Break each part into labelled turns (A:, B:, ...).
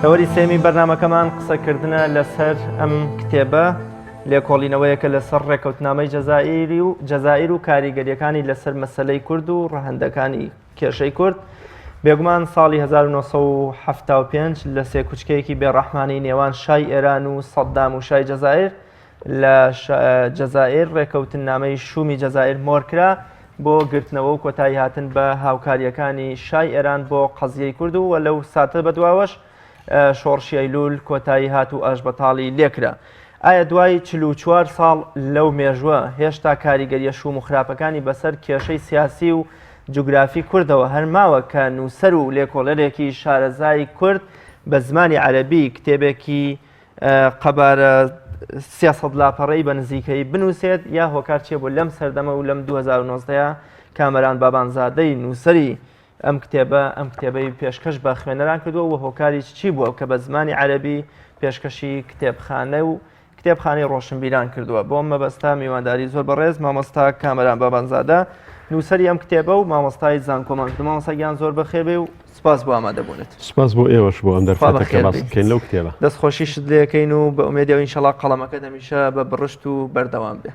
A: تەوەری سێمی بەرنمەکەمان قسەکردنە لەسەر ئەم کتێبە لێکۆڵینەوەیەکە لەسەر ڕێکەوتنامەی جەزائیری و جەزائیر و کاریگەریەکانی لەسەر مەسلەی کورد و ڕەهەندەکانی کێشەی کورد بێگومان ساڵی 1975 لە سێکوچکەیەکی بێڕەحمانی نێوان شای ئێران و سەددام و شای جەزائیر لە جەزائیر ڕێکەوتننامەی شومی جەزائیر مۆرکرا بۆ گرتنەوە و کۆتایی هاتن بە هاوکارییەکانی شای ئێران بۆ قەزیەی کورد و لەو ساتە بەدواوەش شۆڕشی ئەیلول کۆتایی هات و ئاشبەتاڵی لێکرا. ئایا دوای 44 ساڵ لەو مێژووە هێشتا کاریگەریە شوم و خراپەکانی بەسەر کێشەی سیاسی و جوگرافی کوردەوە هەر ماوە کە نووسەر و لێکۆڵەرێکی شارەزای کورد بە زمانی عەرەبی کتێبێکی قەبارە 300 لاپەڕەی بە نزیکەی بنووسێت یا هۆکار چیە بۆ لەم سەردەمە و لەم 2019 کامەران بابانزادەی نووسەری ئەم کتێبە ئەم کتێبەی پێشکەش بە خوێنەران کردووە و هۆکاری چی بووە کە بە زمانی عەرەبی پێشکەشی کتێبخانە و کتێبخانەی ڕۆشنبیران کردووە بۆ مەبەستە میوانداری زۆر بەڕێز مامۆستا کامەران بابانزادە نووسەری ئەم کتێبە و مامۆستای زانکۆمان کرد مامۆستا گیان زۆر بەخێربێ و سپاس بۆ ئامادەبوونت.
B: سپاس بۆ ئێوەش بۆ ئەم دەرفەتە کە باس بکەین لەو کتێبە.
A: دەست خۆشیشت لێکەین و بە ئومێدی ئەوەی ئینشەڵا قەڵەمەکەت هەمیشە بە بڕشت و بەردەوام بێ.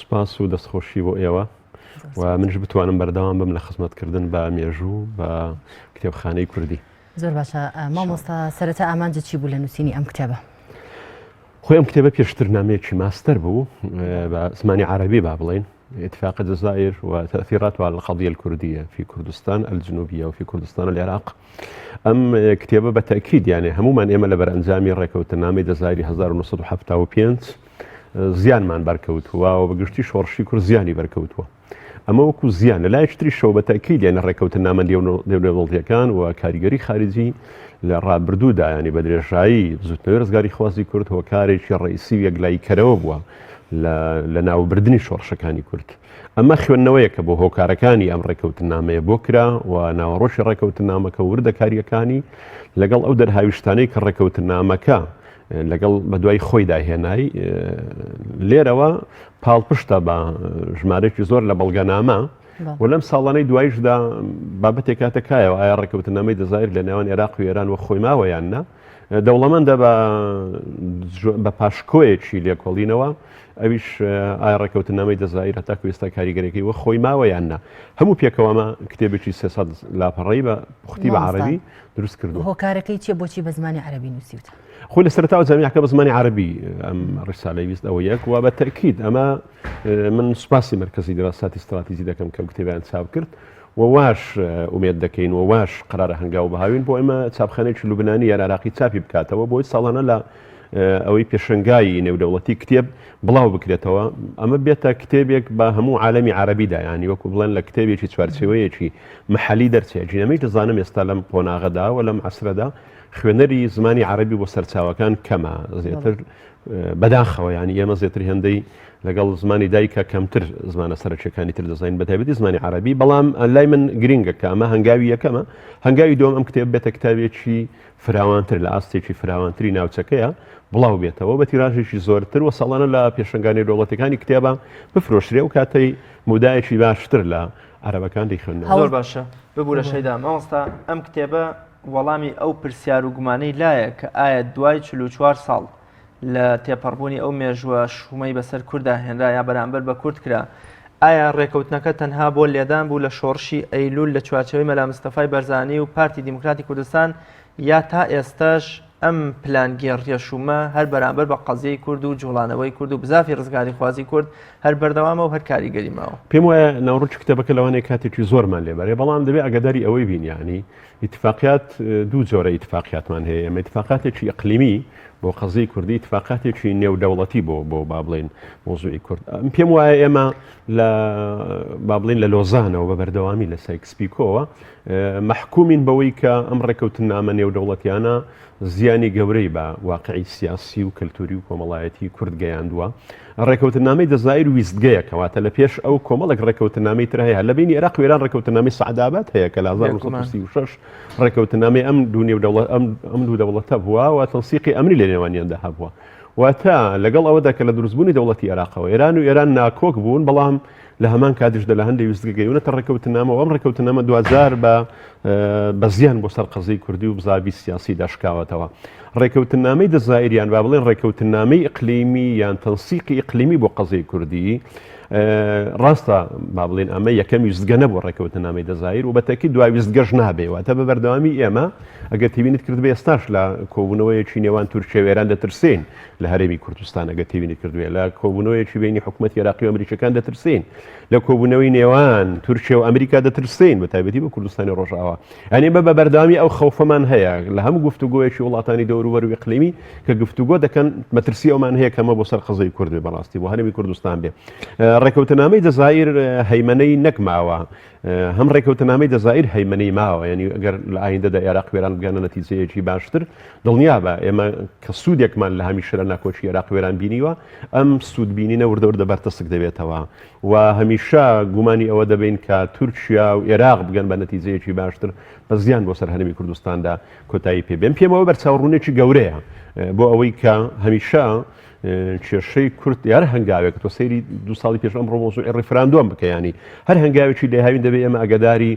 B: سپاس و دەست خۆشی بۆ ئێوە و منیش بتوانم بەردەوام بم لە خزمەتکردن بە مێژوو بە کتێبخانەی کوردی.
C: زۆر باشە مامۆستا سەرەتا ئامانجت چی بوو لە نووسینی ئەم کتێبە؟
B: خۆی ئەم کتێبە پێشتر نامەیەکی ماستەر بوو بە زمانی عەرەبی با بڵێین اتفاق الجزائر وتأثيراتها على القضية الكردية في كردستان الجنوبية وفي كردستان العراق ئەم کتێبە بە تەکید یانێ هەمومان ئێمە لە بەرئەنجامی ڕێکەوتنامەی جەزائری 1975 زیانمان بەرکەوتووە و بەگشتی شۆڕشی کورد زیانی بەرکەوتووە ئەمە وەکو زیان لە لایەکی تریشەوە بە تەئکید یانی ڕێککەوتننامە نێونەوڵەتیەکان و کاریگەری خارجی لە ڕابردوودا یانی بە درێژایی بزوتنەوەی ڕزگاریخوازی کورد هۆکارێکی ڕئیسی و یەکلاییکەرەوە بووە لە ناوبردنی شۆڕشەکانی کورد. ئەمە خوێندنەوەیەکە بۆ هۆکارەکانی ئەم ڕێککەوتننامەیە بۆ کرا و ناوەڕۆکی ڕێککەوتننامەکە و وردەکارییەکانی لەگەڵ ئەو دەرهاویشتانەی کە ڕێککەوتننامەکە لەگەڵ بەدوای خۆیدا هێنای لێرەوە پاڵپشتە بە ژمارەێکی زۆر لە بەڵگەنامە و لەم ساڵانەی دوایشدا بابەتێک کاتە کایەوە ئایا ڕێککەوتنامەی دەزایر لە نێوان عێراق و ئێران وە خۆی ماوە یان نا دەوڵەمەندە بە پاشکۆیەکی لێکۆڵینەوە ئەویش ئایا ڕێککەوتنامەی دەزایر هەتاکو ئێستا کاریگەرەکەی وە خۆی ماوە یان نا هەموو پێکەوەمە کتێبێکی 300 لاپەڕەی بە پوختی بە عەرەبی دروست کردووە.
C: هۆکارەکەی چیە بۆچی بە زمانی عەرەبی نووسیوتە؟
B: خۆی لە سەرەتاوە جامیعەکە بە زمانی عەرەبی ئەم ڕیسالەی ویست ئەوە یەک و بە تەئکید ئەمە من سوپاسی مەرکەزی دەراساتی ستراتیجی دەکەم کە ئەو کتێبیان چاپ کرد و واش ئومێد دەکەین و واش قەرارە هەنگاو بهاوین بۆ ئێمە چاپخانەیەکی لوبنانی یان عراقی چاپی بکاتەوە بۆی ساڵانە لە ئەوەی پێشنگایی نێودەوڵەتی کتێب بڵاو بکرێتەوە ئەمە بێتە کتێبێک بە هەموو عالەمی عەرەبیدا یانی وەکو بڵێن لە کتێبێکی چوارچێوەیەکی محەلی دەرچێ ئەگینا منیش دەزانم ئێستا لەم قۆناغەدا و لەم عەسرەدا خوێنەری زمانی عەرەبی بۆ سەرچاوەکان کەمە زیاتر بەداخەوە یانی ئێمە زیاتر هێندەی لەگەڵ زمانی دایکە کەمتر زمانە سەرەکیەکانی تر دەزانین بە تایبەتی زمانی عەرەبی بەڵام لای من گرنگە کە ئەمە هەنگاوی یەکەمە هەنگاوی دووەم ئەم کتێب بێتە کتابێکی فراوانتر لە ئاستێکی فراوانتری ناوچەکەیە بڵاو بێتەوە بە تیراژێکی زۆرتر و ساڵانە لە پێشەنگا نێودەوڵەتیەکانی کتێبە بفرۆشرێ و کاتەی مودایەکی باشتر لە عەرەبەکان دەیخوێننەوە.
A: زۆر باشە ببورە شەیدا مامۆستا ئەم کتێبە وەڵامی ئەو پرسیار و گومانەی لایە کە ئایا دوای 44 ساڵ لە تێپەڕبوونی ئەو مێژووە شومەی بەسەر کوردا هێنرا یا بەرامبەر بە کورد کرا، ئایا ڕێکەوتنەکە تەنها بۆ لێدان بوو لە شۆڕشی ئەیلول لە چوارچێوەی مەلا مستەفای بەرزانی و پارتی دیموکراتی کوردستان یا تا ئێستاش ئەم پلانگێڕیە شومە هەر بەرامبەر بە قەزیەی کورد و جوڵانەوەی کورد و بزافی ڕزگاریخوازی کورد هەر بەردەوامە و هەر کاریگەری ماوە؟
B: پێم وایە ناوەڕۆکی کتێبەکە لەوانەیە کاتێکی زۆرمان لێ بەرێ، بەڵام دەبێ ئاگاداری ئەوەی بین یانی ئیتفاقیات دوو جۆرە ئیتفاقیاتمان هەیە ئێمە ئیتفاقاتێکی ئیقلیمی بۆ قەزیەی کوردی ئیتفاقاتێکی نێودەوڵەتی بۆ بۆ با بڵێین مۆزوعی کورد ئەم پێم وایە ئێمە لە با بڵێین لە لۆزانەوە بە بەردەوامی لە سایکس پیکۆوە مەحکومین بەوەی کە ئەم ڕێکەوتنامە نێودەوڵەتیانە زیانی گەورەی بە واقعی سیاسی و کەلتوری و کۆمەڵایەتی کورد گەیاندووە. ڕێکەوتنامەی دەزایر ویستگەیەکە، واتە لە پێش ئەو کۆمەڵێک ڕێکەوتنامەی تر هەیە. لە بەینی ئێراق و ئێران ڕێکەوتنامەی سەعدئاباد هەیە کە لە 1936 ڕێکەوتنامەی ئەم دوو نێودەوڵەت ئەم ئەم دوو دەوڵەتە بووە و تەنسیقی ئەمنی لە نێوانیاندا هەبووە. واتە لەگەڵ ئەوەدا کە لە دروستبوونی دەوڵەتی ئێراقەوە ئێران و ئێران ناکۆک بوون، بەڵام. لە هەمان کاتیشدا لە هەندێک ویستگە گەیونەتە ڕێککەوتنامە و ئەم ڕێککەوتنامە دواجار بە بە زیان بۆ سەر قەزیەی کوردی و بزاڤی سیاسی داشکاوەتەوە. ڕێککەوتنامەی دەزایر یان با بڵێن ڕێککەوتنامەی ئیقلیمی یان تەنسیقی ئیقلیمی بۆ قەزیەی کوردی ڕاستە با بڵێن ئەمە یەکەم ویستگە نەبوو ڕێککەوتنامەی دەزایر و بەتەکی دوا ویستگەش نابێ واتە بە بەردەوامی ئێمە ئەگەر تێبینیت کردبێ ئێستاش لە کۆبوونەوەیەکی نێوان تورکیا و ئێران دەترسین لە هەرێمی کوردستان ئەگەر تێبینی کردوێ لە کۆبوونەوەیەکی بینی حکوومەتی عێراقی و ئەمریکیەکان دەترسین لە کۆبوونەوەی نێوان تورکیا و ئەمریکا دەترسین بە تایبەتی بۆ کوردستانی ڕۆژئاوا یعنی بە بە بەردەوامی ئەو خەوفەمان هەیە لە هەموو گفتوگۆیەکی وڵاتانی دەوروبەر و ئیقلیمی کە گفتوگۆ دەکەن مەترسی ئەومان هەیە کەمە بۆ سەر قەزەی کورد بێ بەڕاستی بۆ هەرێمی کوردستان بێ ڕێکەوتنامەی جەزائیر هەیمەنەی نەکماوە هەم ڕێکەوتنامەی جەزائیر هەیمەنەی ماوە یعنی ئەگەر لە ئایندەدا عێراق وێران بگەنە نەتیجەیەکی باشتر دڵنیابە ئێمە کە سوودێکمان لە هەمیشە لە ناکۆکی عێراق وێران بینیوە ئەم سوود بینینە وردە وردە بەرتەسک دەبێتەوە و هەمیشە گومانی ئەوە دەبین کە تورکیا و عێراق بگەن بە نەتیجەیەکی باشتر بە زیان بۆ سەر هەرێمی کوردستاندا کۆتایی پێ بێن پێمەوە بەرچاوڕوونێکی گەورەیە بۆ ئەوەی کە هەمیشە کێشەی کورد یار هەنگاوێک تۆ سەیری دو ساڵی پێش ئەمڕۆ مۆزوعی ڕیفراندۆم بکە ینی هەر هەنگاوێکی لێهاوین دەبێ ئێمە ئەگەداری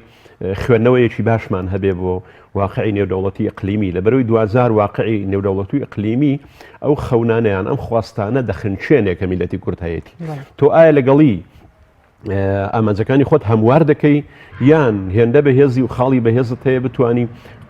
B: خوێندنەوەیەکی باشمان هەبێ بۆ واقعی نێودەوڵەتی ئیقلیمی لەبەرەوەی دواجار واقعی نێودەوڵەتی ئیقلیمی ئەو خەونانەیان ئەم خواستانە دەخنچێنێ کە میلەتی کورد هەیەتی تۆ ئایا لەگەڵی ئامانجەکانی خۆت هەموار دەکەی یان هێندە بەهێزی و خاڵی بەهێزت هەیە بتانی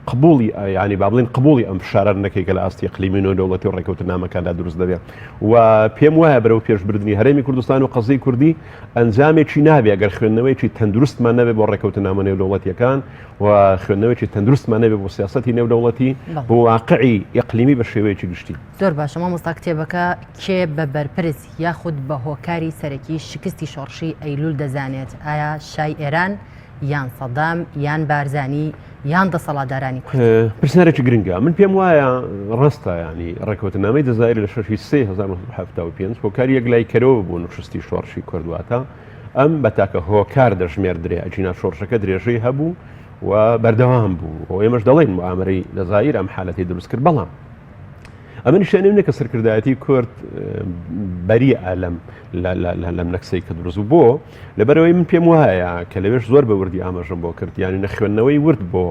B: قبولی ینی با بڵین قبولی ئەم فشارە نەکەی کە لە ئاستی ئیقلیمی نێودەوڵەتی و ڕێکەوتنامەکاندا دروست دەبێت و پێم وایە بەرەو پێشبردنی هەرێمی کوردستان و قەزیەی کوردی ئەنجامێکی نابێ ئەگەر خوێندنەوەیەکی تەندروستمان نەبێ بۆ ڕێکەوتنامە نێودەوڵەتیەکان و خوێندنەوەیەکی تەندروستمان نەبێ بۆ سیاسەتی نێودەوڵەتی بۆ واقعی ئیقلیمی بە شێوەیەکی گشتی.
C: زۆر باشە مامۆستا کتێبەکە کێ بە بەرپرس یاخود بە هۆکاری سەرەکی شکستی شۆڕشی ئەیلول دەزانێت ئایا شای ئێران یان سەدام یان بارزانی یان دەسەڵاتدارانی کورد؟
B: پرسیارێکی گرنگە من پێم وایە ڕاستە ینی ڕێکەوتنامەی جەزائیر لە شەشی سێ 1975 هۆکاری یەکلاییکەرەوە بوو نوشستی شۆڕشی کورد واتە ئەم بە تاکە هۆکار دەژمێردرێ ئەگینا شۆڕشەکە درێژەی هەبوو و بەردەوام بوو و ئێمەش دەڵێین موئامەرەی جەزائیر ئەم حالەتی دروست کرد بەڵام ئەمە نیشانەی نییە کە سەرکردایەتی کورد بەریئە لەم لەم نەکسەی کە دروست بوو بۆ لەبەرەوەی من پێم وایە کە لەوێش زۆر بە وردی ئاماژەم بۆ کرد یانی نەخوێندنەوەی ورد بۆ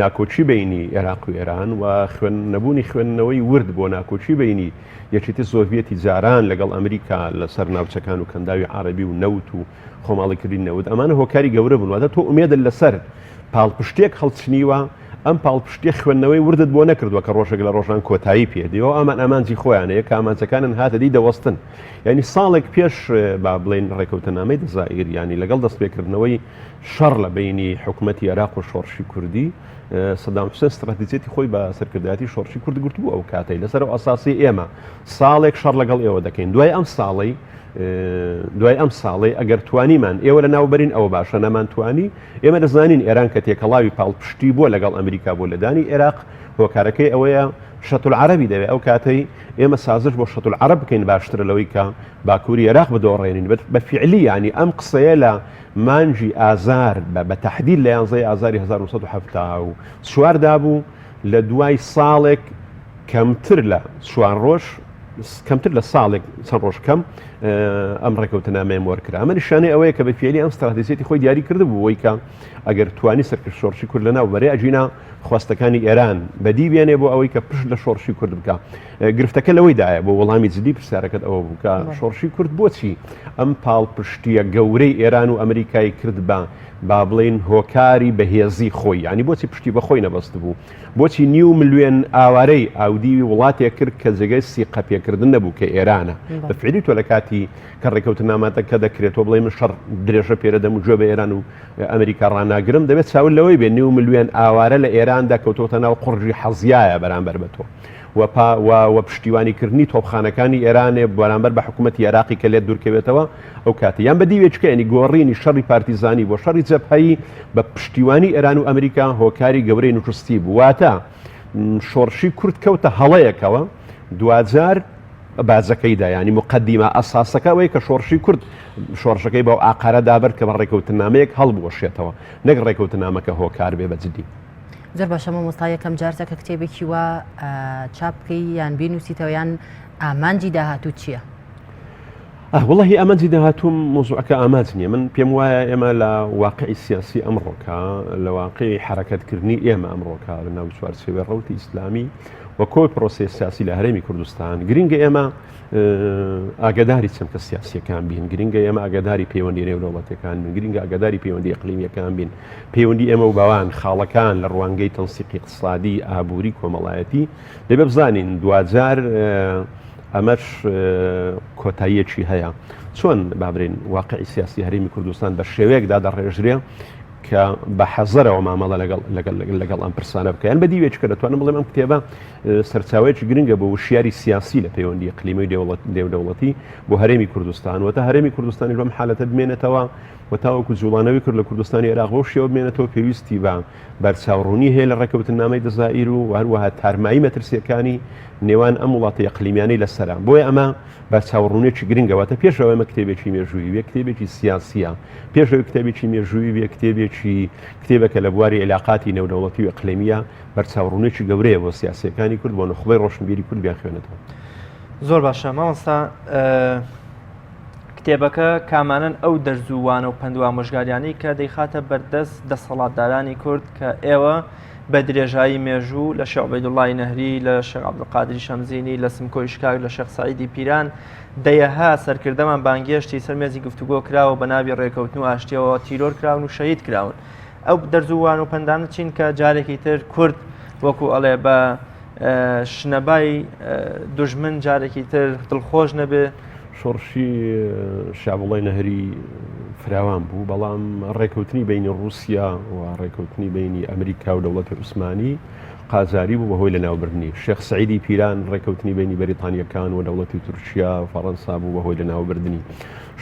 B: ناکۆکی بینی عێراق و ئێران و خوێن نەبوونی خوێندنەوەی ورد بۆ ناکۆکی بینی یەکێتی سۆڤیەتی جاران لەگەڵ ئەمریکا لەسەر ناوچەکان و کەنداوی عەرەبی و نەوت و خۆماڵیکردنی نەوت ئەمانە هۆکاری گەورە بوون واتە تۆ ئومێدت لەسەر پاڵپشتێک هەڵچنیوە ئەم پاڵپشتیە خوێندنەوەی وردت بۆ نەکردووە کە ڕۆژێک لە ڕۆژان کۆتایی پێ دێ و ئامان ئامانجی خۆیانەیە کە ئامانجەکانن هاتە دی دەوەستن یعنی ساڵێک پێش با بڵێن ڕێکەوتنامەی دەزائیر ینی لەگەڵ دەستپێکردنەوەی شەڕ لە بینی حکوومەتی عێراق و شۆڕشی کوردی سەدام حوسێن ستراتیجیەتی خۆی بە سەرکردایەتی شۆڕشی کورد گرتبوو ئەو کاتەی لەسەر ئەو ئەساسی ئێمە ساڵێک شەڕ لەگەڵ ئێوە دەکەین دوای ئەم ساڵەی دوای ئەم ساڵەی ئەگەر توانیمان ئێوە لە ناوبەرین ئەوە باشە نەمانتوانی ئێمە دەزانین ئێران کە تێکەڵاوی پاڵپشتی بووە لەگەڵ ئەمریکا بۆ لێدانی ئێراق، هۆکارەکەی ئەوەیە شەتولعەرەبی دەوێت، ئەو کاتەی ئێمە سازش بۆ شەتولعەرەب بکەین باشترە لەوەی کە باکووری ئێراق بدۆڕێنین، بە فیعلی یانی ئەم قسەیە لە مانگی ئازار بە تەحدید لە یانزەی ئازاری 1974 دا بوو، لە دوای ساڵێک کەمتر لە چوار ڕۆژ کەمتر لە ساڵێک چەند ڕۆژ کەم ئەم ڕێکەوتنامەیە مۆر کرا ئەمە نیشانەی ئەوەیە کە بە فیعلی ئەم ستراتیژیەتی خۆی دیاری کردبوو بۆی کە ئەگەر توانی سەرکرد شۆڕشی کورد لەناو بەرێ ئەگینا خواستەکانی ئێران بەدی بێنێ بۆ ئەوەی کە پشت لە شۆڕشی کورد بکە گرفتەکە لەوەیدایە بۆ وەڵامی جدی پرسیارەکەت ئەوە بوو کە شۆڕشی کورد بۆچی ئەم پاڵپشتیە گەورەی ئێران و ئەمریکای کرد بە با بڵین هۆکاری بەهێزی خۆی ینی بۆچی پشتی بەخۆی نەبەست بوو بۆچی نیو ملوێن ئاوارەی ئاودیوی وڵاتێک کرد کە جێگای سیقە پێکردن نەبوو کە ئێرانە؟ بە فعلی تۆ لە کاتی کە ڕێکەوتناماتەکە دەکرێت تۆ بڵێ من شەڕ درێژە پێرەدەم و گوێ بە ئێران و ئەمریکا ڕاناگرم دەبێت چاول لەوەی بێ نیو ملوێن ئاوارە لە ئێراندا کەوتۆتە ناو قوڕگی حەزیایە بەرامبەر بە تۆ. و پا و و پشتیوانی کردنی تۆپخانەکانی ئێرانێ بەرامبەر بە حکوومەتی عێراقی کە لێت دوورکەوێتەوە ئەو کاتە یان بە دیوێکە یانی گۆڕینی شەڕی پارتیزانی بۆ شەڕی جەبهەیی بە پشتیوانی ئێران و ئەمریکا هۆکاری گەورەی نوشستی بوو واتە شۆڕشی کورد کەوتە هەڵەیەکەوە دواجار باجەکەی دا یانی مقدمە ئەساسەکە ئەوەیە کە شۆڕشی کورد شۆڕشەکەی بەو ئاقارە دابرد کە بە ڕێکەوتنامەیەک هەڵبوەشێتەوە نەک ڕێکەوتنامەکە هۆکار بێ بە جدی.
C: زۆر باشە مامۆستا یەکەم جارتە کە کتێبێکی وا چاپ بکەی یان بینوسیتەوە یان ئامانجی داهاتوو چییە؟
B: ئاه وەڵاهی ئامانجی داهاتووم مەوزوعەکە ئامانج نییە من پێم وایە ئێمە لە واقعی سیاسی ئەمڕۆکە لە واقعی حرەکەتکردنی ئێمە ئەمڕۆکە لە ناو چوارچێوەی ڕەوتی ئیسلامی و کۆی پرۆسەی سیاسی لە هەرێمی کوردستان گرنگە ئێمە ئاگداری چەمکە سیاسیەکان بین گرنگە ئێمە ئاگداری پەیوەندی نێودەوڵەتەکان بین گرنگە ئاگداری پەیوەندی ئەقلیمیەکان بین پەیوەندی ئێمە و بەوان خاڵەکان لە ڕوانگەی تەنسیقی اقتصادی ئابووری کۆمەڵایەتی دەبێ بزانین دواجار ئەمەش کۆتاییەکی هەیە. چۆن بابرین واقعی سیاسی هەرێمی کوردستان بە شێوەیەک دادەڕێژرێ کە بە حەزەرەوە مامەڵە لەگەڵ لەگەڵ لەگەڵ ئەم پرسانە بکەن بە دیوێک کە دەتوانم بڵێم ئەم کتێبە سەرچاوەیەکی گرنگە بۆ وشیاری سیاسی لە پەیوەندی ئیقلیمی و نێودەوڵەتی بۆ هەرێمی کوردستان و تا هەرێمی کوردستانی بەم حالەتە بمێنێتەوە و تاوەکو جوڵانەوەی کرد لە کوردستانی عێراق بەو شێوە بمێنێتەوە پێویستی بە بەرچاوڕوونی هەیە لە ڕێککەوتننامەی دەزائیر و هەروەها تارمایی مەترسییەکانی نێوان ئەم وڵاتە ئیقلیمیانەی لەسەرە. بۆیە ئەمە بەرچاوڕوونیەکی گرنگە. واتە پێش ئەوەی ئەمە کتێبێکی مێژوویی بێ، کتێبێکی سیاسییە. پێش ئەوەی کتێبێکی مێژوویی بێ، کتێبێکی کتێبێکە لە بواری عیلاقاتی نێودەوڵەتی و ئیقلیمییە، بەرچاوڕوونیەکی گەورەیە بۆ سیاسییەکانی کورد، بۆ نوخبەی ڕۆشنبیری کورد بیانخوێنێتەوە.
A: زۆر باشە مامۆستا. کتێبەکە کامانەن ئەو دەرز و وانە و پەند و ئامۆژگاریانەی کە دەیخاتە بەردەست دەسەڵاتدارانی کورد کە ئێوە بە درێژایی مێژوو لە شێخ عوبەیدوڵڵای نەهری لە شێخ عەبدولقادری شەمزینی لە سمکۆی شکاک لە شێخ سەعیدی پیران دەیەها سەرکردەمان بانگێشتی سەر مێزی گفتوگۆ کراوە بە ناوی ڕێکەوتن و ئاشتیەوە تیرۆر کراون و شەهید کراون ئەو دەرز و وان و پەندانە چین کە جارێکی تر کورد وەکو ئەڵێ بە شنەبای دوژمن جارێکی تر دڵخۆش نەبێ.
B: شۆڕشی شێعبوڵای نەهری فراوان بوو، بەڵام ڕێکەوتنی بەینی ڕووسیا و ڕێکەوتنی بەینی ئەمریکا و دەوڵەتی عوسمانی قاجاری بوو بەهۆی لەناوبردنی. شێخ سەعیدی پیران ڕێکەوتنی بەینی بەریتانییەکان و دەوڵەتی تورکیا و فەڕەنسا بوو بەهۆی لەناوبردنی.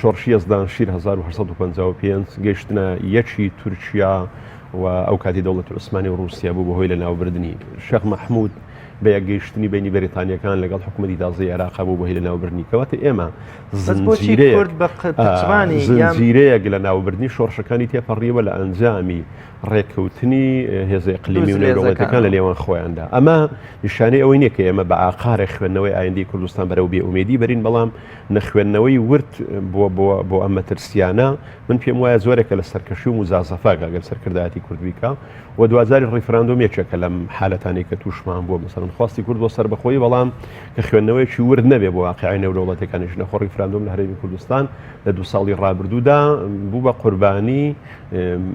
B: شۆڕشی یەزدان شیر 1855 گەیشتنە یەکی تورکیا و ئەو کاتی دەوڵەتی عوسمانی و ڕووسیا بوو بەهۆی لەناوبردنی. شێخ مەحموود بە یەکگەیشتنی بەینی بەریتانییەکان لەگەڵ حکوومەتی تازەی عێراق بوو بەهۆی لەناوبردنی. کەواتە ئێمە
A: بەس بۆچی
B: زنجیرەیەک
A: کورد بە پچڕانی یان
B: زنجیرەیەک لەناوبردنی شۆڕشەکانی تێپەڕیوە لە ئەنجامی ڕێککەوتنی هێزە ئیقلیمی و نێودەوڵەتیەکان لە
A: دوو زلهێزەکانەوە.
B: نێوان خۆیاندا. ئەمە نیشانەی ئەوەی نییە کە ئێمە بە ئاقارێک خوێندنەوەی ئایندەی کوردستان بەرەو بێئومێدی بەرین، بەڵام نەخوێندنەوەی ورد بۆ بۆ بۆ ئەم مەترسییانە من پێم وایە زۆرێکە لە سەرکەشی و موجازەفە گەر سەرکردایەتی کورد بیکا و دواجاری ڕیفراندۆم یەکێکە لەم حالەتانەی کە تووشمان بووە مەسەلەن خواستی کورد بۆ سەربەخۆیی بەڵام کە خوێندنەوەیەکی ورد نەبێ بۆ واقیعی نێودەوڵەتەکانیش نەخۆ ڕیفراندۆم لە هەرێمی کوردستان لە دوو ساڵی ڕابردوودا بوو بە قوربانی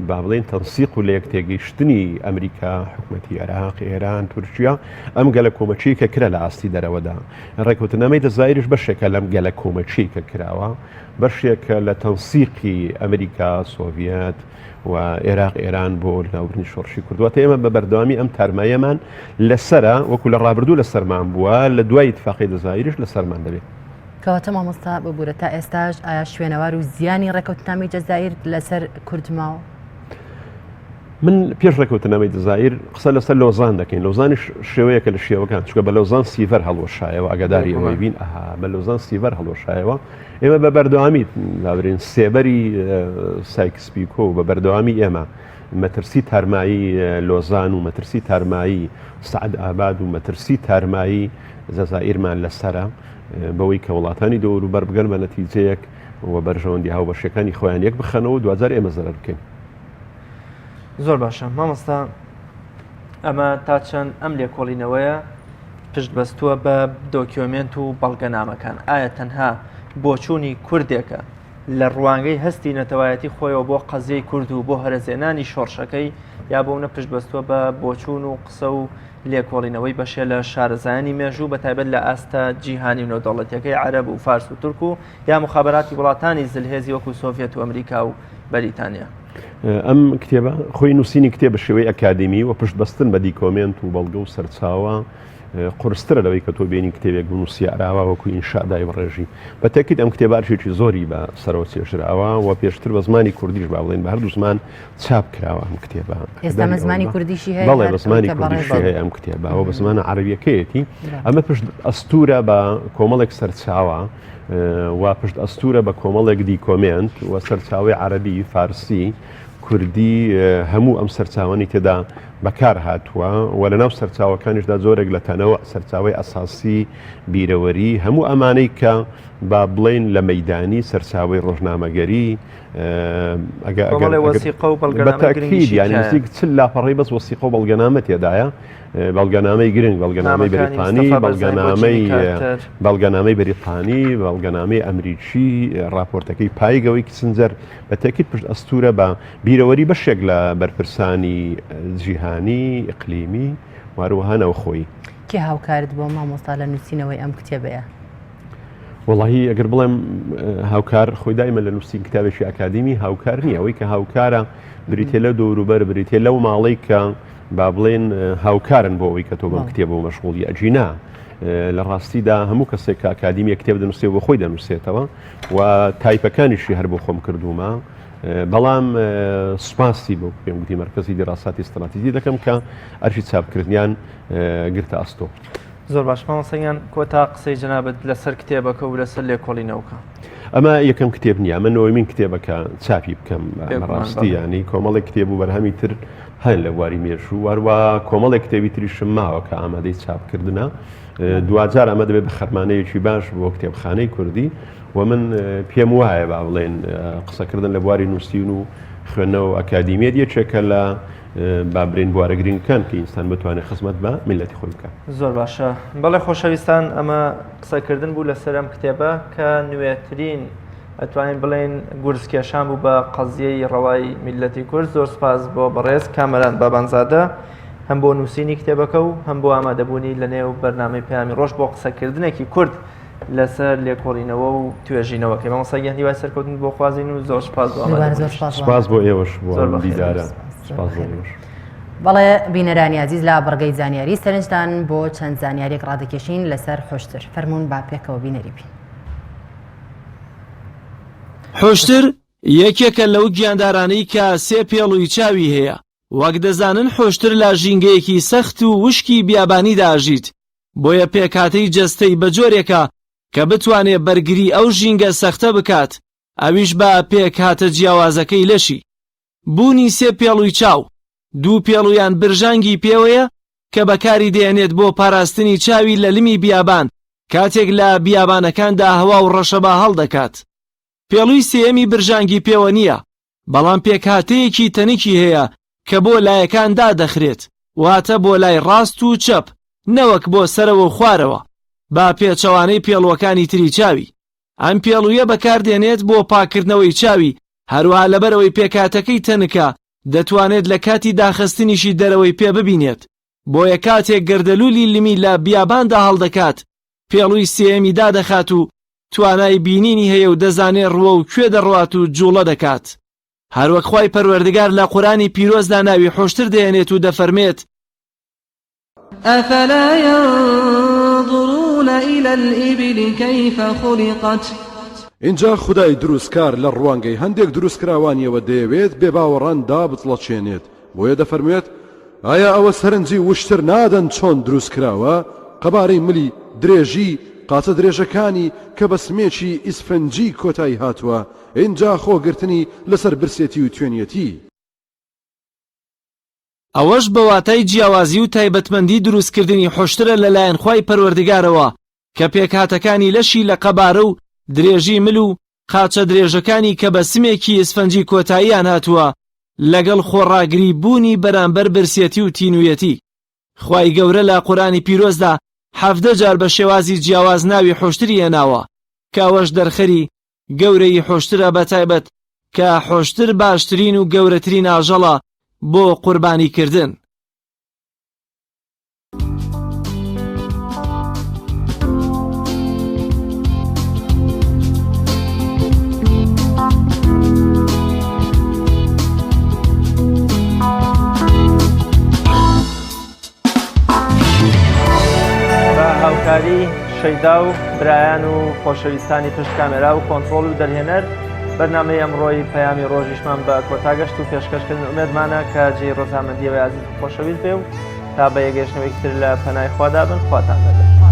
B: با بڵێین تەنسیق و لەیەک تێگەیشتنی ئەمریکا حکومەتی عێراق ئێران تورکیا ئەم گەلە کۆمەچی کە کرا لە ئاستی دەرەوەدا ڕێکوتنامەی دەزایریش بەشێکە لەم گەلە کۆمەچی کە کراوە بەشێکە لە تەنسیقی ئەمریکا، سۆڤیەت و ئێراق، ئێران بۆ لەناوبردنی شۆڕشی کورد. واتە ئێمە بە بەردەوامی ئەم تارماییەمان لەسەرە، وەکو لە ڕابردوو لەسەرمان بووە، لە دوای ئیتفاقی جەزائیریش لەسەرمان دەبێت.
C: کەواتە مامۆستا ببورە تا ئێستاش ئایا شوێنەوار و زیانی ڕێکەوتنامەی جەزائیر لەسەر کورد ماوە؟
B: من پێش ڕێکەوتنامەی جەزائیر قسە لەسەر لۆزان دەکەین لۆزانیش شێوەیەکە لە شێوەکان چونکە بە لۆزان سیڤەر هەڵوەشایەوە ئاگاداری ئەوەی بین ئەها بە لۆزان سیڤەر هەڵوەشایەوە ئێمە بە بەردەوامی لاورین سێبەری سایکس پیکۆ بە بەردەوامی ئێمە مەترسی تارمایی لۆزان و مەترسی تارمایی سعد ئاباد و مەترسی تارمایی جەزائیرمان لەسرە بەوەی کە وڵاتانی دەوروبەر بگەن بە نەتیجەیەک و بەرژەوەندی هاوبەشەکانی خۆیان یەک بخەنەوە دوجار ئێمە زەرەر بکەین.
A: زۆر باشە مامۆستا ئەمە تا چەند ئەم لێکۆڵینەوەیە پشت بەستووە بە دۆکیۆمێنت و بەڵگەنامەکان ئایا تەنها بۆچوونی کوردێکە لە ڕوانگەی هەستی نەتەوایەتی خۆیەوە بۆ قەزیەی کورد و بۆ هەرەزێنانی شۆڕشەکەی یا بۆ نە پشت بەستووە بە بۆچوون و قسە و لێکۆڵینەوەی بەشێ لە شارەزایانی مێژوو بە تایبەت لە ئاستە جیهانی و نێودەوڵەتیەکەی عەرەب و فارس و تورک و یا موخابەراتی وڵاتانی زلهێزی وەکو سۆڤیەت و ئەمریکا و بەریتانیا.
B: ئەم کتێبە خۆی نووسینی کتێب بە شێوەی ئەکادیمی و پشت بەستن بە دیکۆمێنت و بەڵگە و سەرچاوە قورسترە لەوەی کە تۆ بێنی کتێبێک بنووسی ئاراوا وەکو ئینشا دایبڕێژی. بە تەکید ئەم کتێبە ئەرکێکی زۆری بە سەرەوە چێژراوە و پێشتر بە زمانی کوردیش با بڵێین بە هەردوو زمان چاپ کراوە ئەم کتێبە.
C: ئێستا بە زمانی کوردیشی هەیە؟
B: بەڵێ بە زمانی کوردیشی هەیە ئەم کتێبە و بە زمانە عەرەبییەکەیەتی. ئەمە پشت ئەستوورە بە کۆمەڵێک سەرچاوە و پشت ئەستوورە بە کۆمەڵێک دیکۆمێنت و سەرچاوەی عەرەبی، فارسی، کوردی هەموو ئەم سەرچاوانەی تێدا بەکار هاتووە و لەناو سەرچاوەکانیشدا جۆرێک لە تەنەوع، سەرچاوەی ئەساسی، بیرەوەری، هەموو ئەمانەی کە با بڵێین لە مەیدانی سەرچاوەی ڕۆژنامەگەری ئەگەر
A: کۆمەڵێ وەسیقە و بەڵگەنامەی گرنگیشی
B: یانی
A: تیایە.
B: نزیک 40 لاپەڕەی بەس وەسیقە و بەڵگەنامە تێدایە، بەڵگەنامەی گرنگ، بەڵگەنامەی
A: نامەکانی
B: بەریتانی،
A: مستەفا بەرزانی بۆ
B: بەڵگەنامەی
A: جیمی کارتەر.
B: بەڵگەنامەی بەریتانی، بەڵگەنامەی ئەمریکی، ڕاپۆرتەکەی پایگەوەی کیسنجەر، بە تەئکید پشت ئەستوورە بە بیرەوەری بەشێک لە بەرپرسانی جیهانی، ئیقلیمی و هەروەها ناوخۆیی.
C: کێ هاوکارت بووە مامۆستا لە نووسینەوەی ئەم کتێبەیا؟
B: وەڵاهی ئەگەر بڵێم هاوکار خۆی دایمە لە نووسین کتابێکی ئەکادیمی هاوکار نییە ئەوەی کە هاوکارە بریتە لە دەوروبەر بریتە لەو ماڵەی کە با بڵێن هاوکارن بۆ ئەوەی کە تۆ بەم کتێبەوە مەشغوڵی ئەگینا لە ڕاستیدا هەموو کەسێک کە ئەکادیمیە کتێب دەنووسێ بۆ خۆی دەنووسێتەوە و تایپەکانیشی هەر بۆ خۆم کردوومە بەڵام سوپاسی بۆ پێم گوتی مەرکەزی دیراساتی استراتیجی دەکەم کە ئەرکی چاپکردنیان گرتە ئەستۆ.
A: زۆر باش مامۆستا گیان کۆتا قسەی جەنابت لەسەر کتێبەکە و لەسەر لێکۆڵینەوەکە.
B: ئەمە یەکەم کتێب نییە ئەمە نۆیەمین کتێبە کە چاپی بکەم بەڕاستی ینی کۆمەڵێک کتێب و بەرهەمی تر هەن لە بواری مێژوو واروا کۆمەڵێک کتێبی تریشم ماوە کە ئامادەی چاپکردنە دواجار ئەمە دەبێت بە خەرمانەیەکی باش بۆ کتێبخانەی کوردی و من پێم وایە با بڵێن قسەکردن لە بواری نووسین و خوێندنەوە و ئەکادیمیەت یەکێکە لە با برێن بوارە گرنگەکان کە ئینسان بتوانێت خزمەت بە میللەتی خۆی بکات.
A: زۆر باشە بەڵێ خۆشەویستان ئەمە قسەکردن بوو لەسەر ئەم کتێبە کە نوێترین ئەتوانین بڵێن گورزکێشان بوو بە قەزیەی ڕەوای میللەتی کورد زۆر سپاس بۆ بەڕێز کامەران بابانزادە هەم بۆ نووسینی کتێبەکە و هەم بۆ ئامادەبوونی لە نێو بەرنامەی پەیامی ڕۆژ بۆ قسەکردنێکی کورد لەسەر لێکۆڵینەوە و توێژینەوەکەی مامۆستا گیان هیوای سەرکەوتن بۆ خوازین و زۆر سپاس بۆ
C: دووبارە زۆر سپاس
B: سپاس بۆ ئێوەش بۆ
A: زۆر
B: ئەم
A: بەخێر.
B: دیدارە
C: سپاس. زۆر
B: سپاس بۆ
C: بەخێر.
B: ئێوەش.
C: بەڵێ بینەرانی ئازیز لە بڕگەی زانیاری سەرنجتان بۆ چەند زانیاریەک ڕادەکێشین لەسەر حوشتر فەرموون با پێکەوە بینەری بین.
D: حوشتر یەکێکە لەو گیاندارانەی کە سێ پێڵووی چاوی هەیە، وەک دەزانن حوشتر لە ژینگەیەکی سەخت و وشکی بیابانیدا ئەژیت، بۆیە پێکهاتەی جەستەی بەجۆرێکە کە بتوانێ بەرگری ئەو ژینگە سەختە بکات، ئەویش بە پێکهاتە جیاوازەکەی لەشی. بوونی سێ پێڵووی چاو، دوو پێڵوویان برژانگی پێوەیە کە بەکاری دەهێنێت بۆ پاراستنی چاوی لە لمی بیابان کاتێک لە بیابانەکاندا هەوا و ڕەشەبا هەڵدەکات. پێڵووی سێیەمی برژانگی پێوە نییە، بەڵام پێکهاتەیەکی تەنکی هەیە کە بۆ لایەکان دادەخرێت، واتە بۆ لای ڕاست و چەپ نەوەک بۆ سەرەوە و خوارەوە، بە پێچەوانەی پێڵووەکانی تری چاوی. ئەم پێڵوویە بەکاردێنێت بۆ پاککردنەوەی چاوی، هەروەها لەبەرئەوەی پێکهاتەکەی تەنکە دەتوانێت لە کاتی داخستنیشی دەرەوەی پێ ببینێت، بۆیە کاتێک گەردەلوولی لمی لە بیاباندا هەڵدەکات پێڵووی سێیەمی دادەخات و توانای بینینی هەیە و دەزانێ ڕووەو کوێ دەڕوات و جوڵە دەکات. هەروەک خوای پەروەردگار لە قورئانی پیرۆزدا ناوی حوشتر دەهێنێت و دەفەرمێت.
E: افلا ینظرون الی الابل کیف خلقت.
F: ئینجا خودای دروستکار لە ڕوانگەی هەندێک دروستکراوانیەوە دەیەوێت بێباوەڕان دابچڵەکێنێت، بۆیە دەفەرموێت، ئایا ئەوە سەرنجی وشتر نادەن چۆن دروست کراوە، قەبارەی ملی، درێژی، قاچە درێژەکانی کە بە سمێکی ئیسفنجی کۆتایی هاتووە، ئینجا خۆگرتنی لەسەر برسێتی و توێنیەتی.
D: ئەوەش بە واتای جیاوازی و تایبەتمەندی دروستکردنی حوشترە لەلایەن خوای پەروەردگارەوە کە پێکهاتەکانی لەشی لە قەبارە و درێژی مل و قاچە درێژەکانی کە بە سمێکی ئیسفەنجی کۆتاییان هاتووە لەگەڵ خۆڕاگری بوونی بەرامبەر برسێتی و تینویەتی. خوای گەورە لە قورئانی پیرۆزدا 17 جار بە شێوازی جیاواز ناوی حوشتری هێناوە کە ئەوەش دەرخەری گەورەیی حوشترە بەتایبەت کە حوشتر باشترین و گەورەترین ئاژەڵە بۆ قوربانی کردن.
A: بە هاوکاری شەیدا و برایان و خۆشەویستانی پشت کامێرا و کۆنترۆڵ و دەرهێنەر بەرنامەی ئەمڕۆی پەیامی ڕۆژیشمان بە کۆتا گەشت و پێشکەشکردن ئومێدمانە کە جێی ڕەزامەندیەوەی ئازیز و خۆشەویست بێ و تا بە یەکگەیشتنەوەیەکی تر لە پەنای خوادا بن خواتان لەگەڵ.